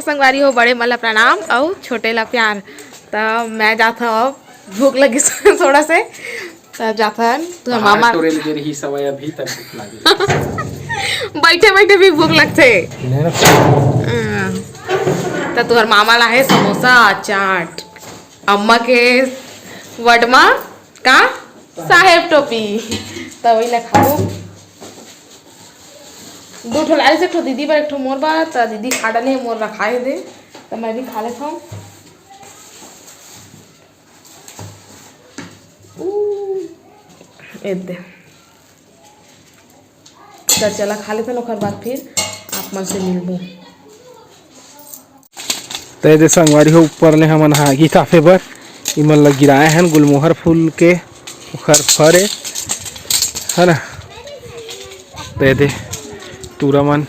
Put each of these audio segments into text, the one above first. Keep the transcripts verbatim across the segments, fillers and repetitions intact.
संगवारी हो, बड़े मन ला प्रणाम अउ छोटे ला प्यार। त मैं जात हव, अब भूख लगिस थोड़ा से, त जात हन तुहर बाहर मामा। टोरे ले गे रही सवय, अभी तक भूख लागे। बैठे बैठे भी भूख लगथे। मेहनत। हाँ। त तुहर मामा ला हे समोसा, चाट, अम्मा के वडमा का साहेब टोपी, त वही ला खाबो। दू ठो लाइस, एक ठो दीदी बर, एक ठो मोर बर, त दीदी खा डाले, मोर रखाए दे, त मैं भी खा लेथव। ऊ, ए दे। त चला खा लेथन, ओकर बाद फिर आप मन से मिलबो। त ए दे संगवारी हो, ऊपर ले हमन हा आगी तापे बर इमन ल गिराए हन गुलमोहर फूल के, ओखर फर ए, है ना? त ए दे टूरा मन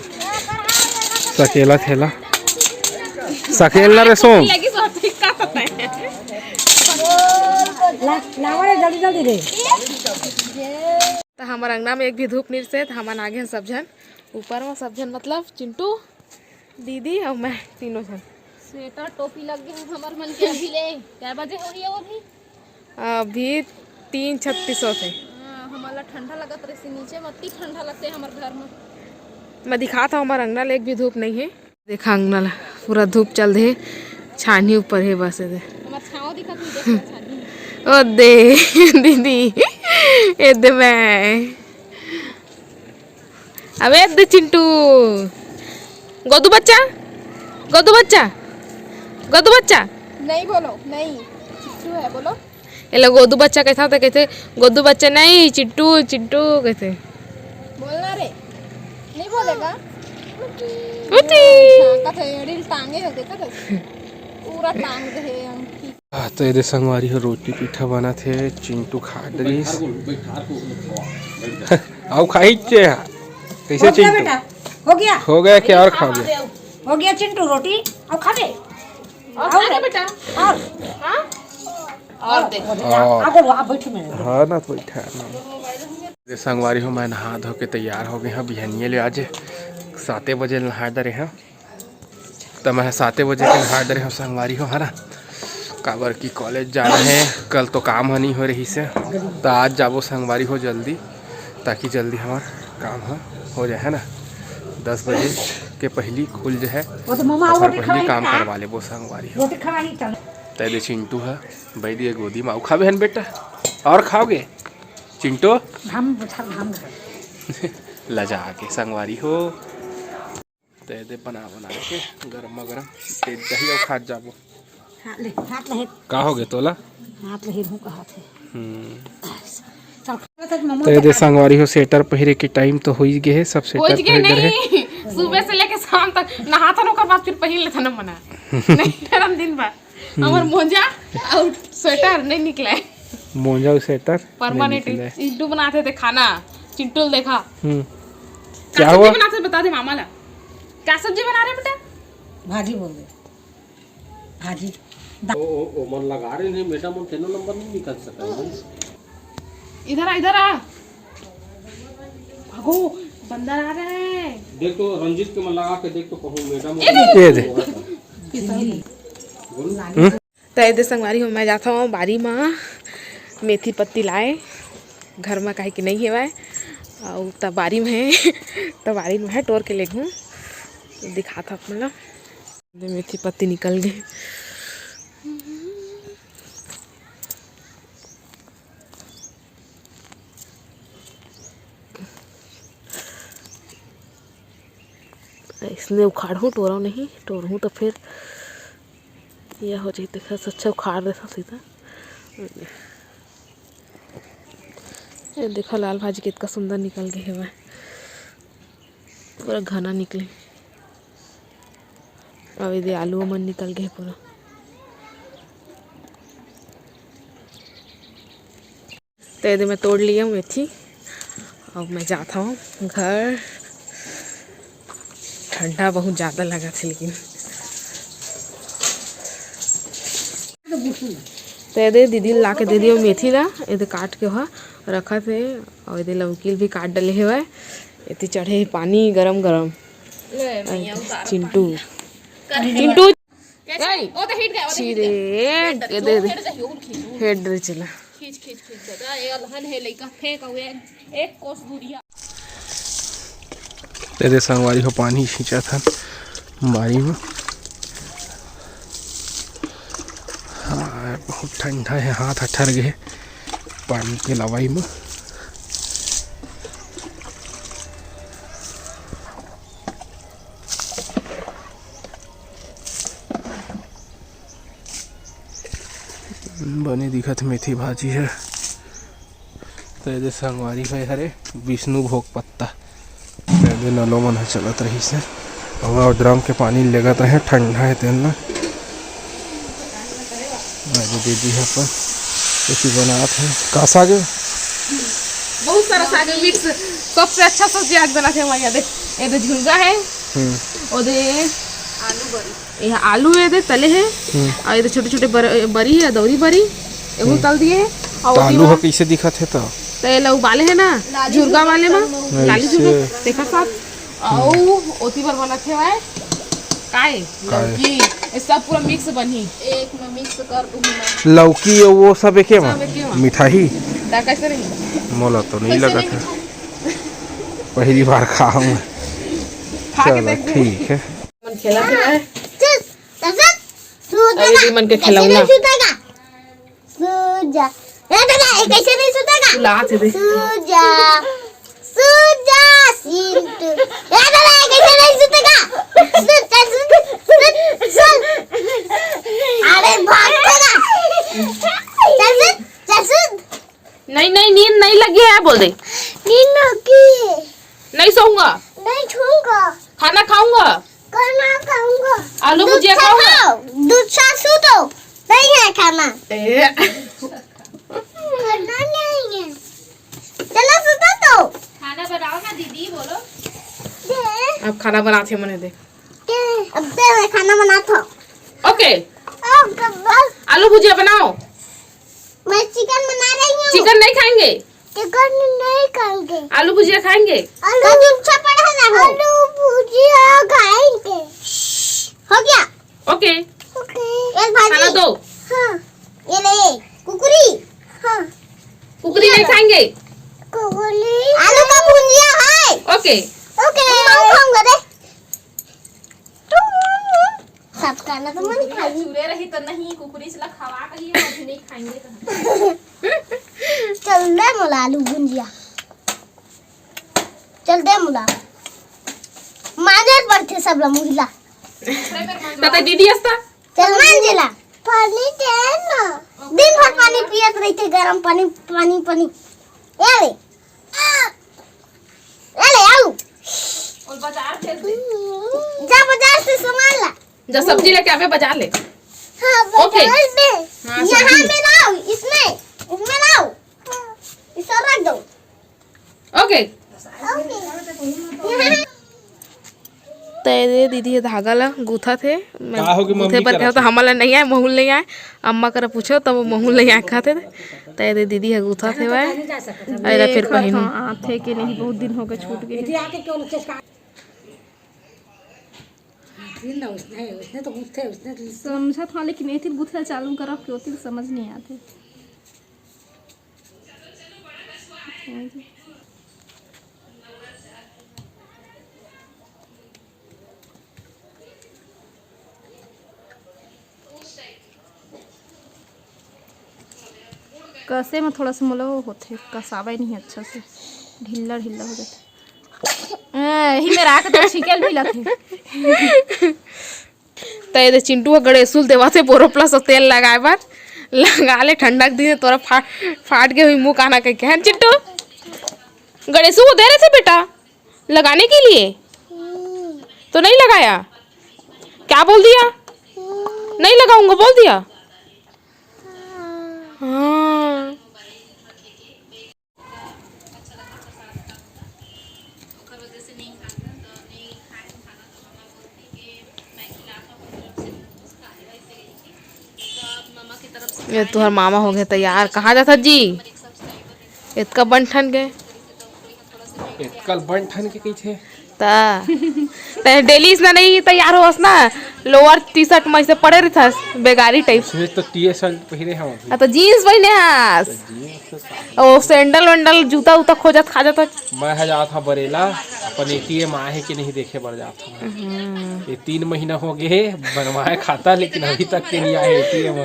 सकेला थेला, सकेल ना रे सोम। ला, लावा रे, जल्दी, जल्दी रे। त हमर अंगना में एक भी धूप नइ रिसे, त हमन आगे हन सब झन ऊपर में, सब झन मतलब चिंटू, दीदी अउ मैं, तीनों झन। स्वेटर टोपी लग गे हे हमर मन के अभी ले। कै बजे होही वो भी? अभी तीन छत्तीस होत हे। हाँ, हमर ला ठंडा लगत रहिसे, नीचे म अति ठंडा लगथे हमर घर में। मैं दिखात हव, हमर अंगना ले एक भी धूप नइ हे। देखा अंगना ला, पूरा धूप चल दे, छानी ऊपर हे बस ए दे। हमर छाँव दिखत हे, देख ना छानी। ओ दे, दीदी, ए दे मैं। अबे ए दे चिंटू, गोदू बच्चा, गोदू बच्चा, गोदू बच्चा। नहीं बोलो, नहीं, चिंटू है, बोलो। एला गोदू बच्चा कहिथव त कहिथे, "गोदू बच्चा नहीं, चिंटू, चिंटू," कहिथे। बोलना रे, नहीं बोलेगा? उठी। हाँ, कथे, एड़ी ल टांगे हो, देखा था? पूरा टांग दे हे अंकी। आ, तो ए दे संगवारी हो, रोटी पीठा बनत हे, चिंटू खा डरिस। आओ खाई चे। कैसे हो गया चिंटू? बेटा, हो गया। हो गया क्या और खाओगे? हो गया चिंटू, रोटी अब खाबे? और और खा ले बेटा। और? हाँ? और दे। और। आ, बोलो, आप बैठो, मैं हाँ ना, तो बैठा है ना। ए दे संगवारी हो, मैं नहा धो के तैयार हो गे हव। बिहनिया ले आज साते बजे नहा डरे हव। त मैं साते बजे के नहा डरे हव संगवारी हो, है ना? काबर कि कॉलेज जाना हे, कल तो काम ह नइ हो रहिसे, त आज जाबो संगवारी हो जल्दी, ताकि जल्दी हमर काम ह हो जाए, है ना? दस बजे के पहिली खुल जाए, वो तो मम्मा ओकर रोटी पहिली खवाही काम ना। करवा लेबो संगवारी हो। रोटी खवाही चल। त ए दे चिंटू ह, बैठ गे गोदी म, अउ खाबे हन बेटा, और खाओगे चिंटू? हम बुझा, हम घर। लजा के संगवारी हो। त ए दे बना, बना के गरमा गरम दे दही अउ खात जाबो। हाथ ले, हाथ ले। का हो गे तोला? हाथ ले, हूँ कहा थे। हम्म। चल, खा ले, तो मम्मा त ए दे देखा। संगवारी हो, स्वेटर पहिरे के टाइम तो हो ही गे हे, सब स्वेटर पहुंच गए पहिर डरे हे। नहीं, सुबह से लेके शाम तक नहाथन, ओकर बाद फिर पहिर लेथन मना। नहीं, गरम दिन बा। हम्म। हमर मोजा अउ स्वेटर नहीं निकले। मोजा अउ स्वेटर नहीं परमानेंट निकले। चिंटू बनाथे ते खाना, चिंटू ल देखा। हम्म। का क्या सब्जी हुआ? बनाथे बता दे मामा ला। का सब्जी बना रहे बेटा? भाजी बोल दे। भाजी। ओ, ओ, ओ, मन लगा रहे नहीं, मैडम, मन तेनो नंबर नहीं निकल सका है। इधर आ, इधर आ। भागो, बंदर आ रहा है। देख तो रंजीत के मन लगा के देख तो कहूँ मैडम। ए, ए दे। बोल। हम्म? त ए दे संगवारी हो, मैं जात हव बारी म मेथी पत्ती लाए, घर म काहे कि नइ हेवय, अउ त बारी म हे, त बारी म हे, टोर के लेगहूँ, दिखात हव आप मन ला। मेथी पत्ती निकल गे। अइसने उखाड़हूँ, टोरहूँ नहीं, टोरहूँ त फिर ये हो जाही, देखा, अच्छा उखाड़ देथव सीधा। ये देखा, लाल भाजी कितना सुंदर निकल गे हवय, पूरा घना निकले। अब ये दे आलू मन निकल गे हे पूरा। त ए दे मैं तोड़ लिया हूँ मेथी, अब मैं जात हव घर। ठंडा बहुत ज्यादा लगत हे लेकिन। त ए दे दीदी ला के दे दियो मेथी ला, ए दे काट के ओहा रखत हे, अउ ए दे लौकी ल भी काट डले हेवय। एती चढ़े हे पानी गरम गरम। ले, मैया उतार चिंटू। पानी। चिंटू। कैसे? ए, ओ तो हिट गया, ओ तो छी हिट रे, गया। ये दे दे। हिट जाही, और खींच, और हेड रे चला। खींच, खींच, खींच, दादा, ये अलहन है, लइका फेंक हुए एक कोस दूरिया। ए दे संगवारी हो, पानी खींचत हन बारी में। हाँ, बहुत ठंडा है, हाथ अठर गए पानी के लवाई में। बने दिखत मेथी भाजी है। तो ये दे संगवारी भाई हरे विष्णु भोग पत्ता। तो ये दे नलो मन ह चलत रहिस हे। अउ ड्रम के पानी लेगत रहे, ठंडा है तेन ला। ये दे दीदी ह अपन कुछ बनात है। का साग है? बहुत सारा साग है, मिक्स। सबसे अच्छा सब्जी आज बनात है हमारे यहाँ। देख, ये दे झुनगा है, हम्म। ओ दे आलू बरी। ये आलू ये दे तले हे, हम्म। अउ ये दे छोटे-छोटे बर-, बरी हे, दौरी बरी, एहू हम्म। तल दिए हे। अउ तो ओती आलू मा ह कइसे दिखत हे त? त ये ला उबाले हे ना, लाली झुरगा वाले मा, लाली ऐसे। झुरगा, देखा साथ। अउ ओती बर बनत हे भाई, काय? काय? लौकी, ये सब पूरा मिक्स बनही। एक में मिक्स कर दूंगी मैं। लौकी ये वो सब एके मा? सब एके मा। मिठाही? त कैसे रही? मोला तो नहीं कैसे लगत नहीं? है। पहली बार खाऊं मैं। खा के चलो, देख ले। ठीक है। मन खेला खेला है। चल, चल, चल। सो अरे, जा। ये मन के कैसे खिलौना। नहीं सुतेगा? सो जा। ए दादा, ये कैसे नहीं सुतेगा? सुला से दे। सो जा। सो जा, चिंटू। ए दादा, ये कैसे नहीं सुतेगा? सुत, चल, सुत, सुत, सुत। अरे, भाग तेरा। चल, सुत, चल, सुत। नहीं, नहीं, नींद नहीं लगी है, बोल दे। नींद लगी है। नहीं सोऊंगा। नहीं सोऊंगा। खाना खाऊंगा। खाना खाऊंगा। आलू दूध भुजिया सा खाऊंगा। खाओ, दूध सा सो तो। नहीं है खाना। ए। खाना नहीं है। चलो सुतो तो। खाना बनाओ ना दीदी, बोलो। दे। अब खाना बनाते मने दे। दे। अब दे, मैं खाना बनाता हूँ। ओके। ओके, बस। आलू भुजिया बनाओ। मैं चिकन बना रही हूँ। चिकन नहीं खाएंगे। चिकन नहीं खाएंगे। आलू भुजिया खाएंगे। आलू अच्छा पड़ा है ना हो। आलू भुजिया खाएंगे। हो गया। ओके। ओके। एक भाजी। खाना दो। हाँ। ये ले, कुकुरी। हाँ। कुकुरी ये नहीं लो। खाएंगे। कुकुरी। आलू का भुजिया है। ओके। ओके। मैं खाऊंगा दे। सब खाना तो मन कुकुरी खाई। चूरे रही तो नहीं, कुकुरी से खवा कही है, अभी नहीं खाएंगे कहाँ। चल दे मोला आलू भुंजिया। चल दे मोला। मांजर पड़थे सब ला मुहिला। तते दीदी अस्ता। चल मांजेला। पानी दे ना। दिन भर पानी पियत रहिथे, गरम पानी, पानी, पानी। ये ले। ये ले, आऊ। और बाजार भेज दे। जा बाजार से सामान ला। जा सब्जी लेके आवे बाजार ले। हाँ, ओके। बाजार में। हाँ, यहाँ सब्जी। में लाओ, इसमें, इसमें लाओ। इसे रख दो। ओके। ओके। यहाँ। त ये दे दीदी ह धागा ला गूंथत हे। मैं का हो गए गूंथे मम्मी बर करा कहत, हमन ला नहीं आए, महूं ला नहीं आए। अम्मा करा पूछो तब महूं ला नहीं आए कहत हे। त ये दे दीदी ह गूंथत हे भाई। अरे फिर देखत पहिनू। हाँ, आथे के नहीं, बहुत दिन हो गए छूट गए। इधर आके क्यों चेक कर? दिन ना उसने, उसने तो गूंथे, उसने तो समझत हाँ, लेकिन एतिर गूंथे चालू करब के ओतिर समझ नहीं आथे। कसे में थोड़ा सा मोला वो होथे, कसावे नहीं अच्छा से, ढिल्ला ढिल्ला हो जाथे। ए, यही मेरा आके तो छिकेल भी लथे। त ये दे चिंटू ह गणेशुल देवाथे बोरोप्लस अउ तेल लगाए बर। लगा ले, ठंडा के दिन हे, तोरा फा-, फाट गे हुई मुंह काना कहिके। हैं चिंटू? गणेशु वो दे रहे थे बेटा लगाने के लिए, तो नहीं लगाया। क्या बोल दिया? नहीं लगाऊंगा बोल दिया। हाँ। ये तुहर मामा हो गए तैयार। कहाँ जाथस जी? एतका बन ठन के। एतका बन ठन के कहिथे। त ते डेली इसना नहीं तैयार होस ना, लोअर टी शर्ट में से पड़े रहिथस, बेगारी टाइप। इसमें तो टी शर्ट पहिरे हवं अभी। आ, तो जींस पहिने हस। तो जींस तो साफ। ओ, सैंडल वैंडल, जूता उता खोजत खाजत हो। मैं ह जात हवं बरेला, अपन एटीएम आए हे कि नहीं देखे बर जात हवं। हम्म। ये तीन महीना हो गए हे बनवाए खाता, लेकिन अभी तक के नहीं आए एटीएम।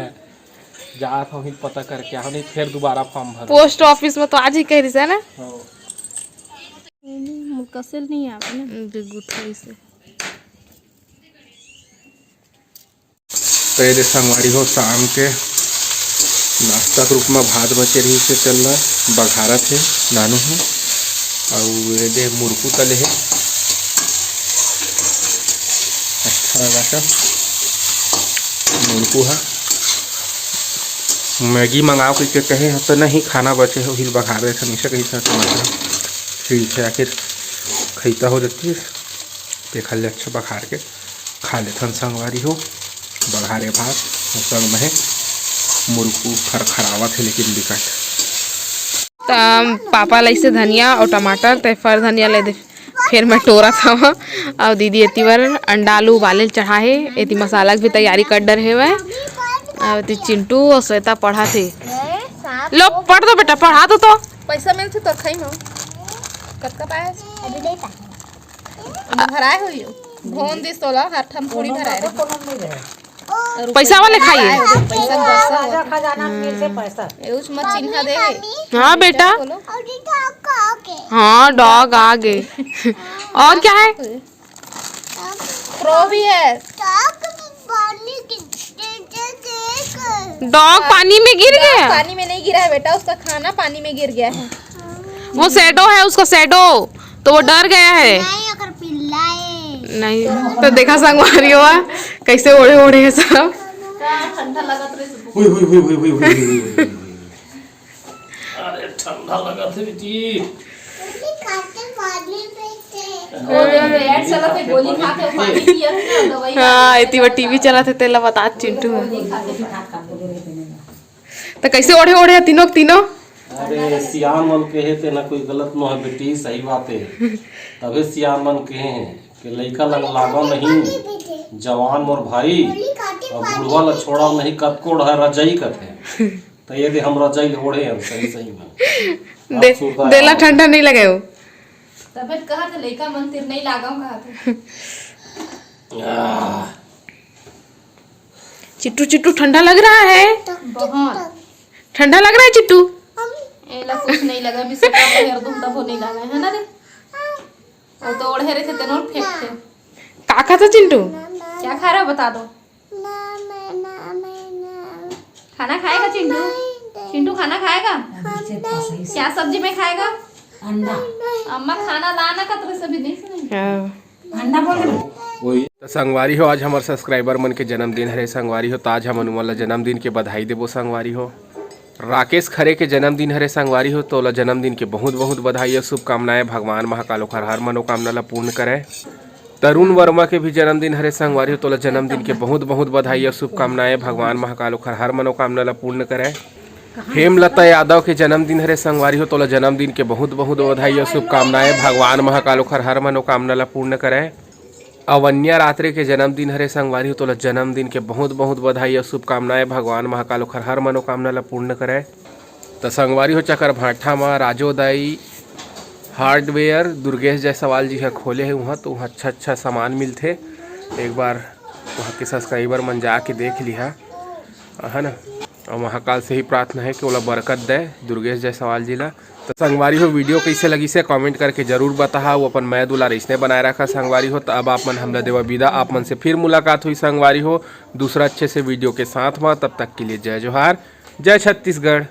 जात हवं, पता करके आहूं, नहीं फिर दोबारा फॉर्म भर। पोस्ट ऑफिस में तो आज ही कह रही है ना। हाँ। मुकसिल नहीं आवे ना। गुथई से। तो ये दे संगवारी हो, शाम के नाश्ता के रूप में भात बचे रहिस हे, तेला बघारत हे नानू ह। अउ ये दे मुरकू तले हे, अच्छा लगा था मुरकू ह। मैगी मंगाओ कहिके कहे ह, तो नहीं, खाना बचे हे, उही ल बघार देथन, अइसे कहिस टमाटर। ठीक है, आखिर खैता हो जतिस, तेखर ले अच्छा बघार के खा लेथन संगवारी हो। बघारे भात अउ संग में मुरकू खरखरावत हे, लेकिन बिकट। त पापा लइसे धनिया अउ टमाटर, ते फर धनिया ले दे। फिर मैं टोरत हवं। अउ दीदी एती बर अंडा आलू उबाले ल चढ़ा हे, एती मसाला के भी तैयारी कर डरे हेवय। अउ एती चिंटू अउ श्वेता पढ़त हे। लो, पढ़ दो बेटा, पढ़ा दो तो। पैसा मिलथे तो खाई हो। कतका पाए? अभी नहीं पाए। अब भराए होई हो। भोन दिस तोला, हर ठन थोड़ी भराए रही। पैसा वाले खाइए। पैसा, पैसा। राजा खजाना में से पैसा। ए, उसमें चिन्हा दे हे। हाँ, बेटा। बोलो। हाँ, डॉग आ गए। और क्या है? क्रो भी है। डॉग पानी में गिर गया? पानी में नहीं गिरा है बेटा, उसका खाना पानी में गिर गया है। वो शैडो है, उसका शैडो, तो वो डर गया है। नहीं, ओकर पिल्ला है। नहीं, तो देखा संगवारी हो, कैसे ओढ़े ओढ़े है सब। हुई, हुई, हुई। अरे, ठंडा लगत हे बेटी। वो जो, जो ad चलत हे, गोली खा के पानी पियत हे ना, दवाई हाँ, खा के एती वो टीवी चलत हे, तेला बतात चिंटू। गोली खा के तो कैसे ओढ़े ओढ़े हे तीनों के तीनों? अरे, सियान मन कहे ते ना कोई गलत नोहे बेटी, सही बात हे। तभे सियान मन कहे हे कि लइका लग लागा नहीं, जवान मोर भाई, अउ बुढ़वा ला छोड़ा नहीं, कतको ओढ़ा रजई कथे। त ये दे हम रजई ले ओढ़े हन सही सही में। दे-, आप सुरता देला आओ। ठंडा नहीं लगे हो। तबे त कहत हे, लइका मन तीर नहीं लागव कहत हे। आह। चिट्टू, चिट्टू, ठंडा लग रहा है? बहुत। ठंडा लग रहा है चिट्टू? एला कुछ नहीं लगा, अभी से कम कर दूं तब वो नहीं लगा है ना रे। वो तो ओढ़े रहे थे, तेनों फेंकते। का खाता चिंटू? क्या खा रहा है बता दो। खाना खाएगा चिंटू? चिंटू खाना खाएगा? क्या सब्जी में खाएगा? अंडा। अम्मा खाना लाना का तरह से भी नहीं सुने। हाँ। अंडा बोल रहे। त संगवारी हो, आज हमर सब्सक्राइबर मन के जन्मदिन हरे संगवारी हो, त आज हमन उमन ला जन्मदिन के बधाई देबो संगवारी हो। राकेश खरे के जन्मदिन हरे संगवारी हो, तोला जन्मदिन के बहुत बहुत बधाई अउ शुभकामनाएं। भगवान महाकाल ओखर हर मनोकामना ला पूर्ण करे। तरुण वर्मा के भी जन्मदिन हरे संगवारी हो, तोला जन्मदिन के बहुत बहुत बधाई अउ शुभकामनाएं। भगवान महाकाल ओखर हर मनोकामना ला पूर्ण करे। हेमलता यादव के जन्मदिन हरे संगवारी हो, तोला जन्मदिन के बहुत बहुत बधाई अउ शुभकामनाएं। भगवान महाकाल ओखर हर मनोकामना ला पूर्ण करे। अवन्या रात्रे के जन्मदिन हरे संगवारी हो, तोला जन्मदिन के बहुत बहुत बधाई अउ शुभकामनाएं। भगवान महाकाल ओखर हर मनोकामना ला पूर्ण करे। त संगवारी हो, चकरभाठा म राजो दाई हार्डवेयर दुर्गेश जायसवाल जी ह खोले हे, उहाँ तो उहाँ अच्छा अच्छा सामान मिलथे। एक बार वहाँ के सब्सक्राइबर मन जाके देख लिहा, है ना। अउ महाकाल से ही प्रार्थना है कि ओला बरकत दे दुर्गेश जायसवाल जी ला। त संगवारी हो, वीडियो कैसे लगिस हे कमेंट करके जरूर बताहा। वो अपन मया दुलार इसने बनाए रखा संगवारी हो। त अब आप मन हमला देवा विदा, आप मन से फिर मुलाकात हुई संगवारी हो दूसरा अच्छे से वीडियो के साथ में। तब तक के लिए जय जोहार, जय छत्तीसगढ़।